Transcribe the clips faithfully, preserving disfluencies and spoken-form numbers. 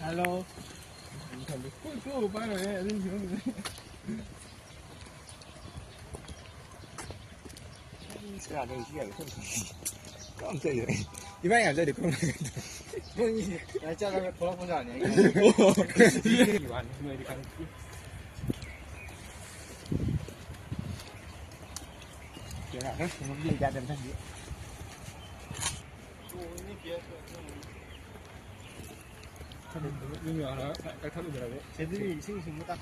Hello. ꯀꯣꯏ ꯀꯣꯏ ꯄꯥꯏꯔꯣꯏꯍꯦ ꯑꯗꯨꯒꯤ ꯐꯤꯕꯝꯗꯨꯗꯤ꯫ ꯀꯌꯥꯗ ꯍꯧꯖꯤꯛ ꯌꯥꯔꯦ? ꯀꯔꯝ ꯆꯠꯂꯤꯅꯣ? ꯏꯕꯥꯅꯤ ꯌꯥꯝ ꯆꯠꯂꯤ ꯈꯣꯡꯅ꯫ ꯃꯣꯏ ꯆꯠꯂꯒ ꯊꯣꯛꯂꯛꯄꯖꯥꯠꯅꯤ꯫ ꯑꯣ꯫ ꯅꯣꯏꯗꯤ ꯈꯪꯗꯦ꯫ ꯀꯌꯥ ꯈꯔ ꯁꯨꯝꯕꯗꯤ ꯌꯥꯗꯦ ꯃꯊꯪꯗꯤ꯫ ꯁꯦꯟꯗ꯭ꯔꯤ ꯏꯁꯤꯡ ꯁꯤꯡꯕ ꯇꯥ-,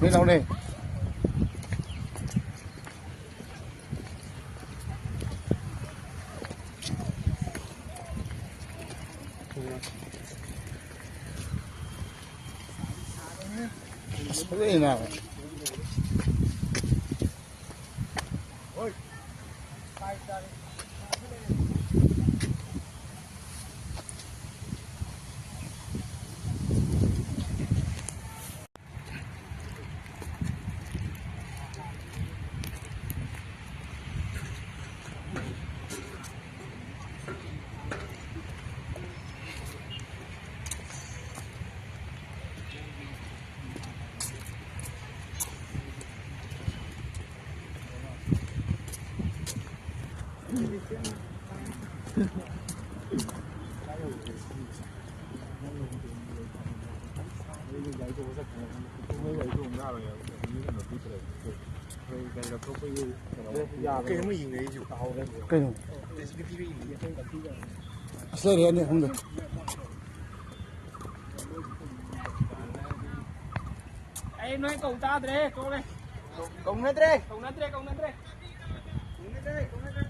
ꯂꯧꯅꯦ꯫ ꯑꯁ, ꯐꯖꯩ ꯅꯥꯕ꯫ ꯀꯩꯅꯣ ꯃꯣꯏ ꯌꯦꯡꯅꯔꯤꯁꯤꯕꯣ? ꯀꯩꯅꯣ? ꯑꯁ, ꯂꯩꯔꯦ ꯑꯅꯤ ꯑꯍꯨꯝꯗ꯫ ꯑꯩ ꯅꯣꯏ ꯀꯧ ꯇꯥꯗ꯭ꯔꯦ, ꯇꯣꯛꯂꯦ꯫ ꯀꯧꯅꯗ꯭ꯔꯦ꯫ ꯀꯧꯅꯗ꯭ꯔꯦ, ꯀꯧꯅꯗ꯭ꯔꯦ꯫ ꯀꯧꯅꯗ꯭ꯔꯦ, ꯀꯧꯅꯗ꯭ꯔꯦ꯫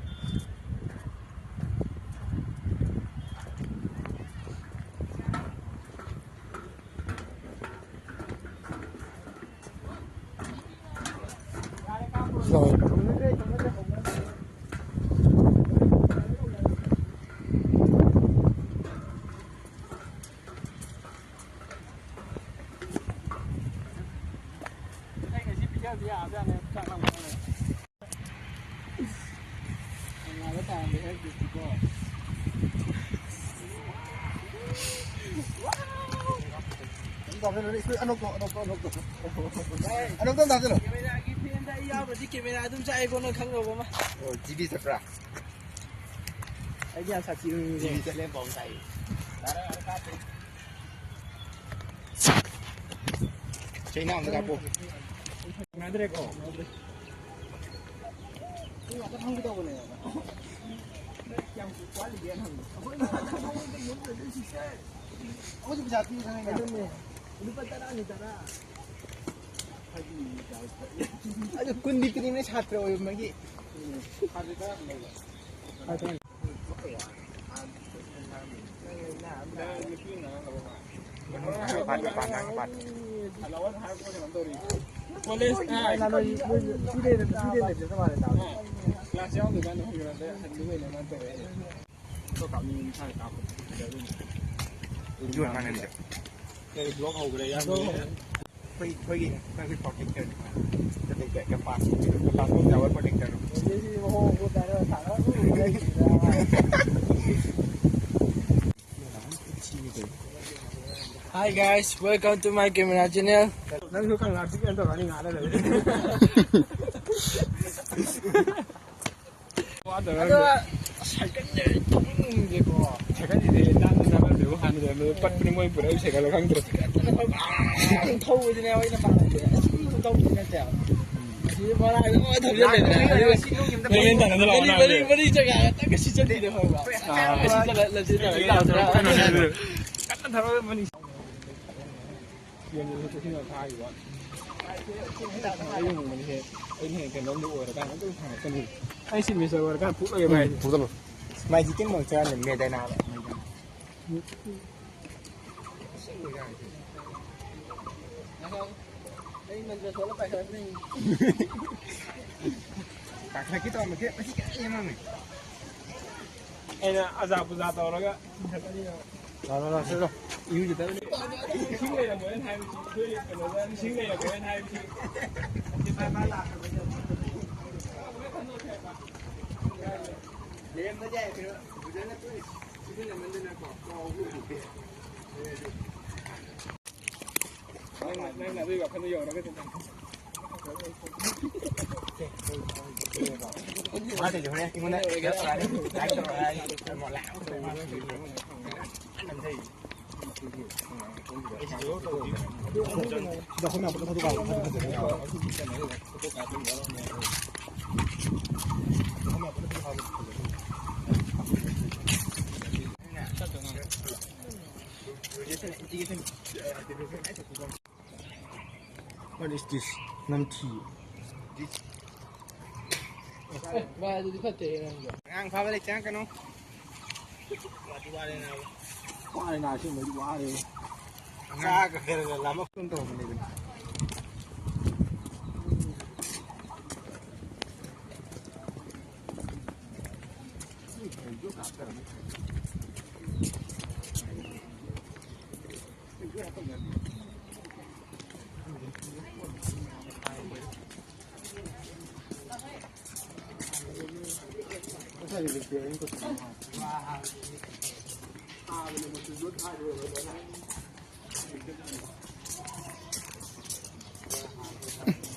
ꯑꯅꯣꯛꯇꯣ, ꯑꯅꯣꯛꯇꯣ, ꯑꯅꯣꯛꯇꯣ꯫ ꯑꯅꯣꯛꯇꯣ ꯑꯝꯇ ꯍꯥꯞꯆꯤꯜꯂꯣ꯫ ꯀꯦꯃꯦꯔꯥꯒꯤ ꯐꯦꯟꯗ ꯑꯩ ꯌꯥꯎꯔꯗꯤ ꯀꯦꯃꯦꯔꯥ ꯑꯗꯨꯝ ꯆꯥꯛꯑꯦꯀꯣ, ꯅꯪ ꯈꯪꯉꯕ ꯑꯃ꯫ ꯑꯣ, ꯖꯤ ꯕꯤ ꯆꯠꯄ꯭ꯔꯥ? ꯑꯩꯗꯤ ꯌꯥꯝ ꯁꯥꯊꯤꯕ ꯃꯤꯅꯦ꯫ ꯖꯤ ꯕꯤ ꯆꯠꯂꯦ ꯄꯥꯎ ꯇꯥꯏ꯫ ꯆꯩꯅꯥ ꯑꯝꯇ ꯀꯥꯞꯄꯣ꯫ ꯅꯗ꯭ꯔꯦꯀꯣ? ꯑꯩ ꯉꯥꯛꯇ ꯐꯝꯒꯦ ꯇꯧꯕꯅꯦ꯫ ꯀꯌꯥꯝ ꯋꯥꯠꯂꯤꯒꯦꯅ ꯍꯪꯕ꯫ ꯑꯩꯈꯣꯏꯁꯨ ꯄꯩꯁꯥ ꯄꯤꯕ ꯈꯪꯉꯤꯅꯦ꯫ ꯑꯗꯨꯅꯦ꯫ ꯂꯨꯄꯥ ꯇꯔꯥꯅꯤ, ꯇꯔꯥ꯫ ꯑꯗꯨ ꯀꯨꯟꯗꯤ ꯄꯤꯅꯤꯡꯉꯥꯏ ꯁꯥꯇ꯭ꯔ ꯑꯣꯏꯕꯒꯤ꯫ ꯀꯣꯂꯦꯖ, ꯑ, ꯀ꯭ꯂꯥꯁ ꯌꯥꯎꯗ꯭ꯔꯤꯀꯥꯟꯗ ꯍꯧꯖꯤꯛ ꯍꯟꯗꯣꯏꯅꯦ ꯃꯥꯅ ꯇꯧꯔꯛꯏꯁꯦ꯫ ꯌꯣꯟ ꯃꯥꯟꯍꯟꯕ꯫ ꯀꯩ ꯕ꯭ꯂꯣꯛ ꯍꯧꯈ꯭ꯔꯦ, ꯌꯥꯝ ꯍꯧꯈ꯭ꯔꯦ꯫ ꯑꯩꯈꯣꯏ, ꯑꯩꯈꯣꯏꯒꯤ, ꯑꯩꯈꯣꯏꯒꯤ ꯄ꯭ꯔꯣꯇꯦꯛꯇꯔꯅꯤ꯫ ꯄ꯭ꯔꯣꯇꯦꯛꯇꯔ, ꯀꯦꯝꯄꯥꯁ, ꯀꯦꯝꯄꯥꯁ ꯐꯥꯎ ꯌꯥꯎꯕ protector. Hi guys, welcome to my camera channel. ꯅꯪꯁꯨ ꯀꯪꯂꯥ ꯆꯤꯛꯀꯦꯅ ꯇꯧꯔꯛꯑꯅꯤ ꯉꯥꯏꯍꯥꯛ ꯂꯩꯔꯗꯤ꯫ ꯑꯗꯣ ꯁꯥꯏꯀꯜꯁꯦ ꯊꯧꯕ ꯉꯝꯗꯦꯀꯣ꯫ ꯁꯥꯏꯀꯜꯁꯤꯗꯤ ꯅꯥꯟꯅ ꯅꯥꯟꯅ ꯍꯥꯟꯅ ꯄꯠꯄꯅꯤ ꯃꯣꯏ ꯄꯨꯔꯛꯏ ꯁꯥꯏꯀꯜꯗꯣ ꯈꯪꯗ꯭ꯔꯦ꯫ ꯊꯧꯕꯗꯨꯅꯦ ꯑꯩꯅ ꯄꯥꯝꯃꯤꯁꯦ꯫ ꯑꯁꯨꯝ ꯊꯧꯕꯗꯤ ꯅꯠꯇꯦ꯫ ꯑꯁꯤ ꯃꯔꯥꯏꯗ ꯂꯣꯏ ꯊꯧꯖꯤꯜꯂꯦꯗꯅ꯫ ꯃꯔꯤ, ꯃꯔꯤ, ꯃꯔꯤ ꯆꯠꯂꯒ ꯁꯤ ꯆꯠꯂꯤꯗꯣ ꯈꯪꯕ꯭ꯔꯥ? ꯑꯥ꯫ ꯑꯁꯤ ꯆꯠꯂ, ꯂꯝꯖꯦꯜ ꯇꯧꯔ ꯂꯥꯛꯄꯗ꯫ ꯀꯟꯅ ꯊꯧꯔꯒ ꯃꯅꯤꯡ ꯌꯦꯡꯉꯨ, ꯆꯦꯛꯁꯤꯟꯅ ꯊꯥꯈꯤꯕ꯫ ꯑꯩ ꯌꯦꯡꯉꯨꯕꯅꯤꯍꯦ꯫ ꯑꯩꯅ ꯍꯦꯛ ꯀꯩꯅꯣꯝꯗ ꯑꯣꯏꯔꯀꯥꯟꯗ ꯑꯗꯨꯝ ꯊꯥꯡꯒꯠꯀꯅꯤ꯫ ꯑꯩ ꯁꯤ ꯃꯤꯁꯇꯔ ꯑꯣꯏꯔꯀꯥꯟꯗ ꯐꯨꯠꯂꯒꯦ ꯚꯥꯏ꯫ ꯎꯝ, ꯐꯨꯠꯂꯣ꯫ ꯃꯥꯏ ꯆꯤꯛꯀꯟ ꯃꯛ ꯆꯥꯔꯅꯤ, ꯃꯦꯗꯥꯏꯅꯥ꯫ ꯑꯩ ꯃꯟꯗ꯭ꯔ ꯁꯣꯜꯂ ꯄꯥꯏꯈꯠꯂꯛꯄꯅꯤ꯫ ꯀꯥꯈꯠꯂꯛꯀꯦ ꯇꯧꯔꯝꯕꯁꯦ ꯃꯁꯤ ꯀꯔꯤ ꯌꯦꯡꯉꯝꯃꯤ? ꯑꯩꯅ ꯑꯖꯥ ꯄꯨꯖꯥ ꯇꯧꯔꯒ ꯂꯥꯛꯑꯣ, ꯂꯥꯛꯑꯣ, ꯆꯠꯂꯣ꯫ ꯏꯔꯨꯖꯗꯕꯅꯤ꯫ ꯏꯁꯤꯡ ꯂꯩꯔꯝꯃꯣꯏꯅ ꯍꯥꯏꯕꯁꯤ, ꯑꯩꯈꯣꯏ ꯀꯩꯅꯣꯗ ꯏꯁꯤꯡ ꯂꯩꯔꯝꯃꯣꯏꯅ ꯍꯥꯏꯕꯁꯤ꯫ What is this? ꯅꯝꯊꯤ꯫ ꯑꯦ, ꯚꯥꯏ, ꯑꯗꯨꯗꯤ ꯐꯠꯇꯦꯍꯦ ꯅꯪꯁꯨ꯫ ꯑꯉꯥꯡ ꯐꯥꯕ ꯂꯩ, ꯆꯪꯉꯛꯀꯅꯨ꯫ ꯋꯥꯗꯤ ꯋꯥꯔꯦ ꯅꯥꯕ꯫ ꯋꯥꯔꯦ ꯅꯥ, ꯑꯁꯦꯡꯕꯩꯗꯤ ꯋꯥꯔꯦ꯫ ꯆꯥꯒ ꯈꯔ ꯈꯔ ꯂꯥꯝꯃꯛꯀꯨꯝ ꯇꯧꯕꯅꯦ ꯑꯗꯨꯅ꯫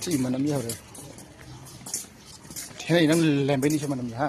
ꯁꯤ ꯃꯅꯝ ꯌꯥꯎꯔꯦ꯫ ꯍꯦ, ꯅꯪ ꯂꯦꯝꯕꯩꯅꯤ ꯁꯤ ꯃꯅꯝꯁꯦ, ꯍꯥ?